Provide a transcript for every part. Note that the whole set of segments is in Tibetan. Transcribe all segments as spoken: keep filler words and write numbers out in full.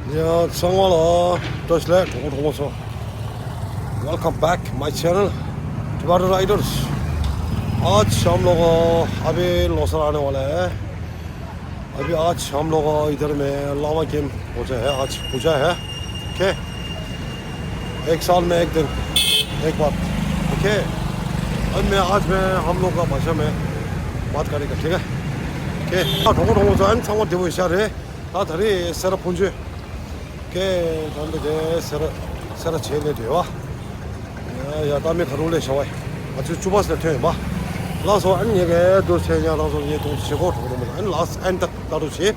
या, संगवाल, टोसले, ठोको, ठोको सो। Welcome back my channel, Tibetan Riders। आज हम लोग, अ, अभी लोसर आने वाला है। अभी आज हम लोग, अ, इधर में लामा गेम हो जाए है, आज पूजा है। ओके, एक साल में एक दिन, एक बार। ओके, अब मैं, आज मैं हम लोग का भाषा में बात करेगा, ठीक है? ओके, 아, ठोको, ठोको सो, ཨན་ཚང་མ་བདེ་པོ་ཡིན་ཤག་རེད། ད་ད་རེས་སེ་ར་ཕུན་ཚོགས། ཀེ་ད་འདི་གའི་སེ་ར་སེ་ར་བྱེས་ནས་བསྡད་པ། ཡ་ཡ་ད་མི་ཁ་རུ་ལས་བྱ་བ་ཡིན། ང་ཚོའི་བཅུ་པ་སེ་ཐོན་ཡིན་པ། ལགས་སོ། ཨ་ནི་ངས་གའི་རྡོ་ཆེ་ཉག་རང་སོ་ངས་དུང་བྱེད་སྒོ་གྲོགས་རུ་མི་ལ། ཨ་ནི་ལགས་ཨན་ཏག་ད་རུ་བྱེད།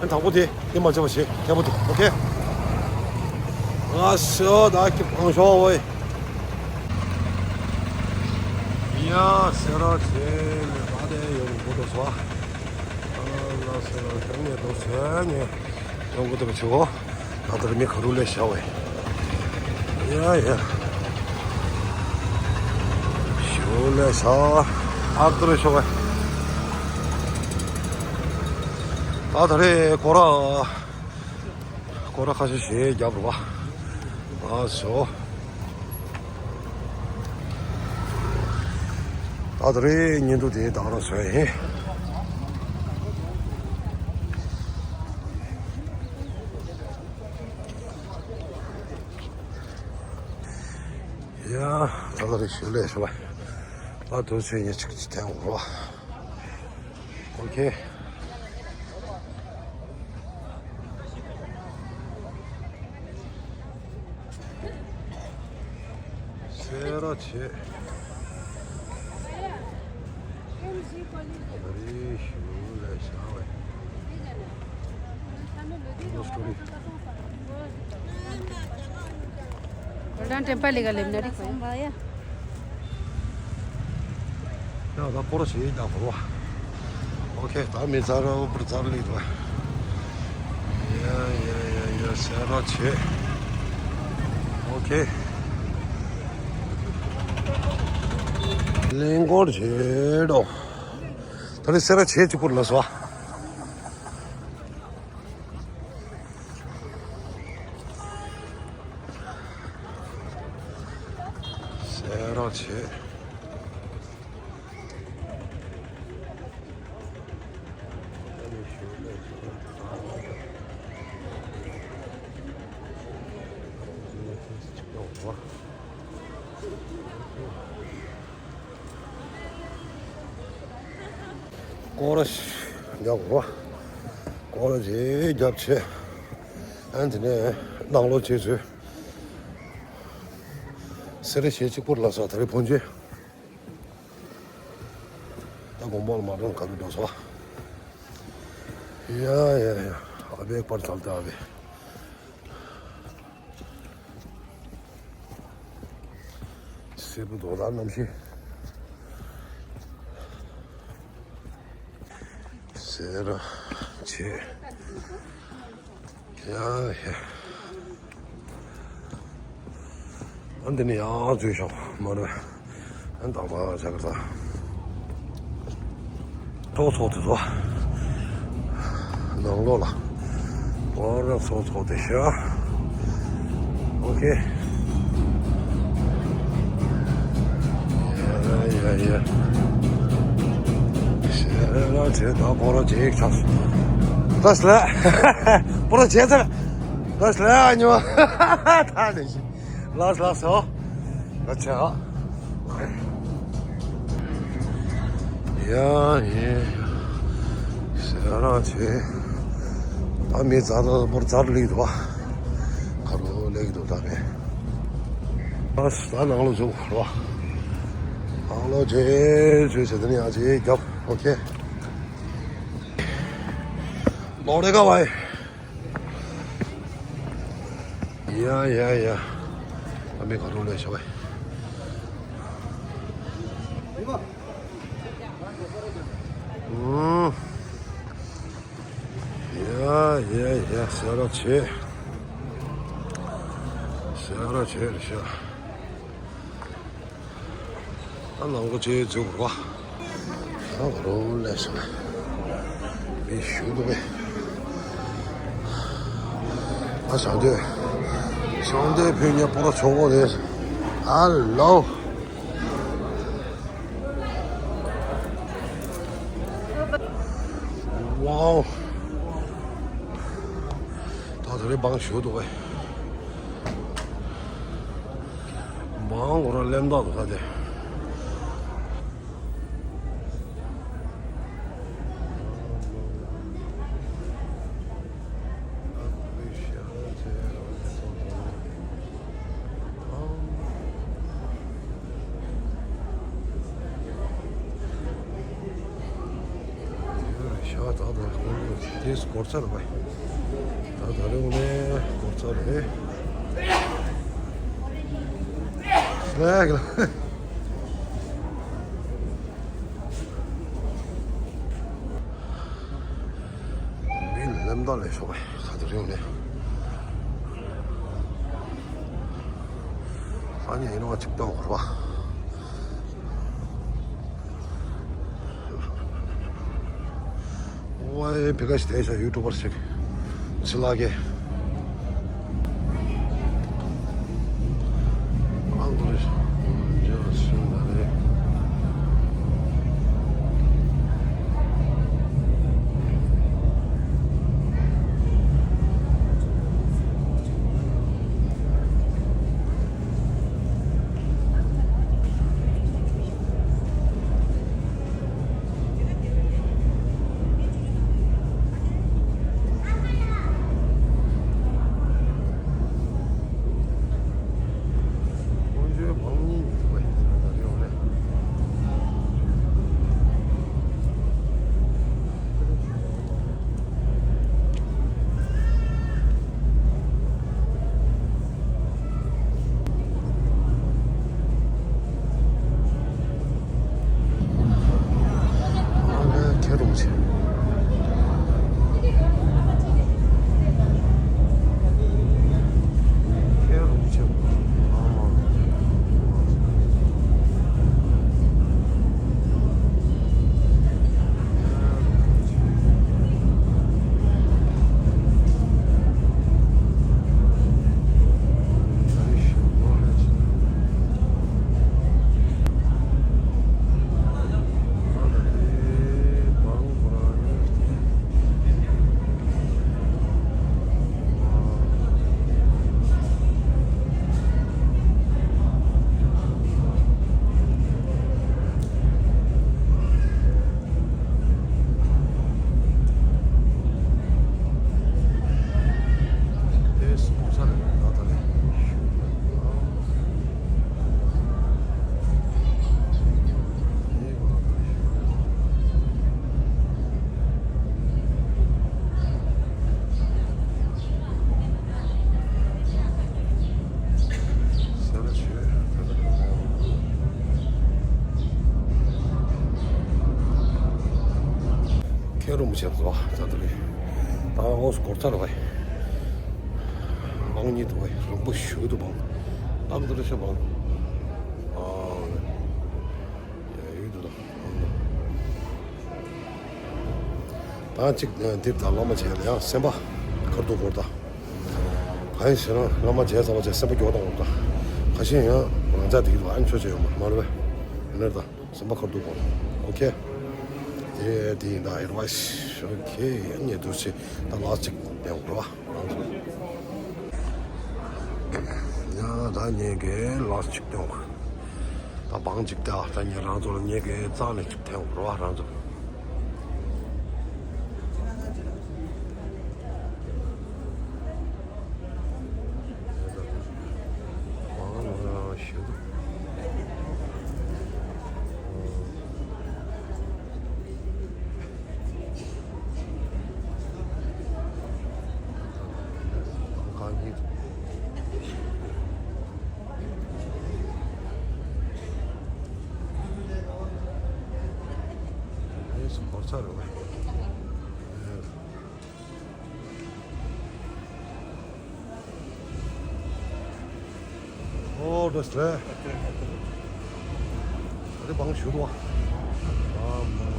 ཨན་དང་པོ་དེ་དེ་མ་བྱེད་པ་བྱེད་མཁན་པོ་དེ། ཨོ་ཁེ། ལགས་སོ། ད་ཀི་བང་ཤོག་ཝེ། ཡ་སེ་ར་བྱེས་ནས་ད་དེ་ཡོང་གི་འདུག་སོ། ལགས་སོ། ལགས་སོ། ངས་རྡོ་ཆེ་ཉག་ཡོང་གི་འདུག་བྱེད་སྒོ། ཨ་ད་རེས་མི་ཁ་རུ་ལས་བྱ་བ་ཡིན། ཡ་ཡ། ཞུ་ལས་བྱ། ཨ་ད་རེས་ཤོག་བས། ཨ་ད་རེས་སྐོར་ར་སྐོར་ར་ཁ་ཤས་ཤིག་རྒྱབ་རོགས། ཨ་ཞོ། ཨ་ད་རེས་ཉིན་དུ་དེ་དང་ར་སོ་ཡིན། ཡ། ད་ལ་རེ་ཞུ་ལས་ཞུ་བ། ཨ་དུ་ཚོད་ཉེ་ཆིག་ཅིག་ཐེངས་འོ། ཨོ་ཁེ། སེ་ར་བྱེས། ཨ་རེ་ཞུ་ལས་ཞུ་བ། Golden Temple ལ་ལེབ་ན་རིག་པ་ཡ། ཡ་ད་སྐོར་ཞིག་ཡིན་ད་སྐོར་བ། ཨོ་ཁེ། ད་མི་ཚར་བུར་ཚར་ལིག་ད། ཡ་ཡ་ཡ་ཡ། སེ་ར་བྱེས། ཨོ་ཁེ། གླིང་སྐོར་བྱེད་འགྲོ། ད་ནི་སེ་ར་བྱེས་གཅིག་པུར་ལ་སོ། སེ་ར་བྱེས། སྐོར་ར་རྒྱབ་རོགས། སྐོར་ར་རྗེས་རྒྱབ་བྱེད། ཨན་དེ་ནས་ནང་ལོགས་བྱེད་ཚུལ། སེ་ར་བྱེས་གཅིག་པུར་ལ་སོ། ད་རེས་ཕུན་ཚོགས། ད་དགོང་མོ་ལ་མ་འགྲོ་ག་རེ་འགྲོ་སོ། ཡ་ཡ་ཡ། ཨ་བེ་པར་ཚལ་ད་ཨ་བེ། སེར་པོ་རྡོ་ལ་རྣམ་ཤེས། སེ་ར་བྱེས། ཡ་ཡ། ཨ་འདི་ནི་ཡང་འཛུལ་ཤོག་མ་རེད། ཨ་འདག་པ་བྱ་གི་ད། ཚོགས་ཚོགས་དེ་ཚོ། ནང་ལོགས་ལ། སྐོར་ར་ཚོགས་ཚོགས་དེ་ཤ། ཨོ་ཁེ། ཡ་ཡ་ཡ། ཤ་ར་བྱེས་ད་སྐོར་ར་བྱེད་ཆགས། ད་སླེ། སྐོར་ར་བྱེད་ཚར། ད་སླེ་ཨ་ཉོ། ད་ནི་ཤི། ལགས་ལགས་སོ། ཨ་ཆ། ཡ་ཡེ། སེ་ར་བྱེས། ད་མི་ཛ་དྲག་པོར་ཛར་ལིག་འདུག་བ། ཁ་རོ་ལེགས་འདུག་ད་མེད། ཨ་ས་ནང་ལོགས་འཛུལ་རོགས། ནང་ལོགས་བྱེད་བྱེད་བྱེད་དེ་ནི་ཡང་བྱེད་རྒྱབ། ཨོ་ཁེ། ལོ་རེ་ག་བ་ཡེ། ཡ་ཡ་ཡ། ཨ་མི་ཁ་རུ་ལས་ཤོག་བས། ཨུམ། ཡ་ཡ་ཡ། སེ་ར་བྱེས། སེ་ར་བྱེས་རེད་ཤག་ད་ནང་ལོགས་བྱེད་འཛུལ་རོགས། ད་རོ་ལས་སོང་། མི་ཞུ་འདུག་པས། ད་ ཞང་སྟོད། ཞང་སྟོད་བོད་ཉ་པོ་ར་ཆོག་གོ་རེད། ཨ་ལོ། ཝའོ། ད་དེ་རིང་བང་ཞུ་འདུག་པས། བང་གོ་ར་ལེན་ད་འདུག་ད་དེ། ཤ་ད་ད་དེ་སྐོར་ཚར་བ། ད་ད་རེ་ངས་སྐོར་ཚར་རེད། ལེགས་ལ། མི་ལམ་དང་ལས་ཤོག་པས་ཁ་དེ་རིང་ནས། ཨ་ནི་ཡིན་ནོ་ཅིག་ཏོ་ར། ཝའི་བི་ག་ཞིག་དེ་ཤ་ཡུ་ཊུ་བར་ཞིག་ཕྱི་ལ་གེ། ཨང་དུ་རེ་ཇོ་སུ་ན་རེ། ཁེ་རུ་ཆེ། ཁེ་རུ་ཆེ། ཁེ་རུ་མི་བྱེད་པ་ད་དུ་རེད། ད་འོ་སྐོར་ཚར་བས། བང་གཉིས་འདུག་བས། རིང་པོ་ཞུ་འདུག་བང་། ཏག་ཏག་རེད་ཤག་བང་། ཨ། ཡ་ཡོད་འདུག་ད། ད་གཅིག་འདིར་ད་བླ་མ་མཇལ་ལ་ཡང་སེམས་པ་ཁར་འདུག་སྐོར་ད། གང་ཡིན་ཟེར་ན་བླ་མ་མཇལ་ཚར་བ་བྱས་སེམས་པ་སྐྱོ་བ་དང་འོང་ད། ཁ་ཤས་ཡང་རང་ཅག་དེ་གི་ལ་ཨན་ཆོ་ཆེ་ཡོང་མ་མ་རེད་པས། ཡིན་ནར་ད་སེམས་པ་ཁར་འདུག་སྐོར། ཨོ་ཁེ། དེ་དེ་ཡིན་ད་ཨེ་ཌ་ཝའི་སི། ཨོ་ཁེ། ཡ་ཉེ་དུ་ཆེ་ད་ལ་གཅིག་ལྡན་འོང་ར་བ། ཡང་ད་ངེད་ཀྱི་ལགས་གཅིག་སྟོན། ད་བང་གཅིག་སྟེ་ད་ངེད་རང་ཚོ་ལ་ངེད་ཀྱི་རྩ་ནས་གཅིག་སྟོན་རོགས་རང་ཚོ། བང་ལ་ཞུ། ཨོ་འདྲ་སེ། ཨ་རེ་བང་ཞུ་དོ། ཨ་མ།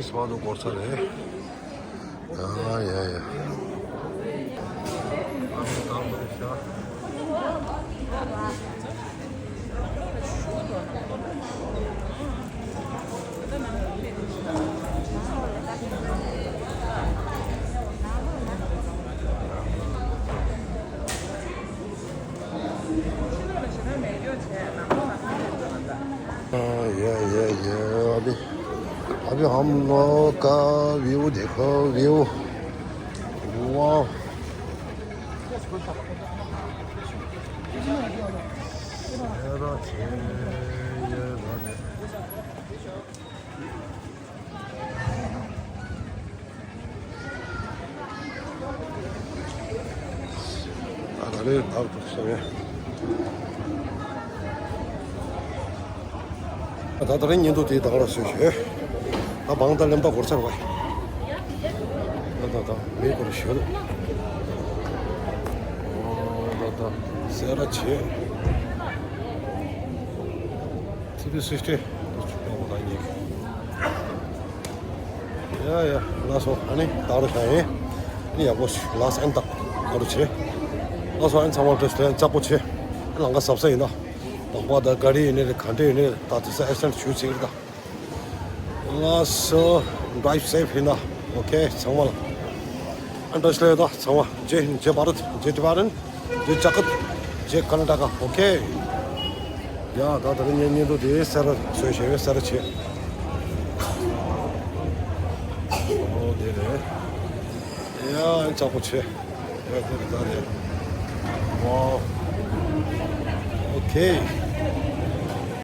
སྤ་རོ་འགོར་ཚར་རེད། ཡ་ཡ་ཡ། हाँ, या, या, या, अभी, अभी हम लोग का व्यू देखो, व्यू। वाह। ये रहा छे, ये रहा छे। ད་ད་རེས་ད་ཐུག་སོང་ཡ། ད་ད་རེས་ཉིན་ཐོ་དེའི་དང་ར་སུས་ཤེས། ད་བང་ད་ལེམ་ད་འགོར་ཚར་བ། ད་ད་ད་མི་འགོར་ཤོད། ད་ད་སེ་ར་བྱེད། ཚི་བི་སིག་སི་ཊི། ཡ་ཡ། ལགས་སོ། ཨ་ནི་ད་རུ་ཤ་ཡིན། ཨ་ནི་ཡག་པོ་ཞིག་ལགས་སོ། ཨན་ད་ད་རུ་བྱེད། ལགས་སོ། ཨན་ཚང་མ་བཀྲ་ཤིས་བདེ་ལེགས། ལྕགས་པོ་བྱེད། ཨ་ལང་ཀ་གཟབ་གཟབ་ཡིན་ད། དང་པོ་ད་ག་རི་ཡིན་ནི་རེད། ག་འདྲ་ཡིན་ནི་རེད། ད་དེ་ས་ཨེག་སི་ཌེན་ཊི་ཞུ་ཚིག་རེད་ད། ལགས་སོ། ཌ་རའི་བ་སེབ་ཡིན་ད། ཨོ་ཁེ་ཚང་མ་ལ། ཨན་བཀྲ་ཤིས་བདེ་ལེགས་ད་ཚང་མ། ཇེ་ཧིན། ཇེ་བྷ་རད། ཇེ་ཊི་བྷ་རན། ཇེ་ཇ་ཀཏ། ཇེ་ཀར་ན་ཊ་ཀ། ཨོ་ཁེ། ཡ་ད་ད་རེས་ངའི་བརྙན་ཐུང་དེ་སེ་ར་བཟོས་བྱས་ཡོད། སེ་ར་བྱེད། ཨོ་དེ་རེད། ཡ་ཨ་ནི་ལྕགས་པོ་བྱེད། ཡ་དེ་རེད་ད་རེད། ཝའོ། ཨོ་ཁེ།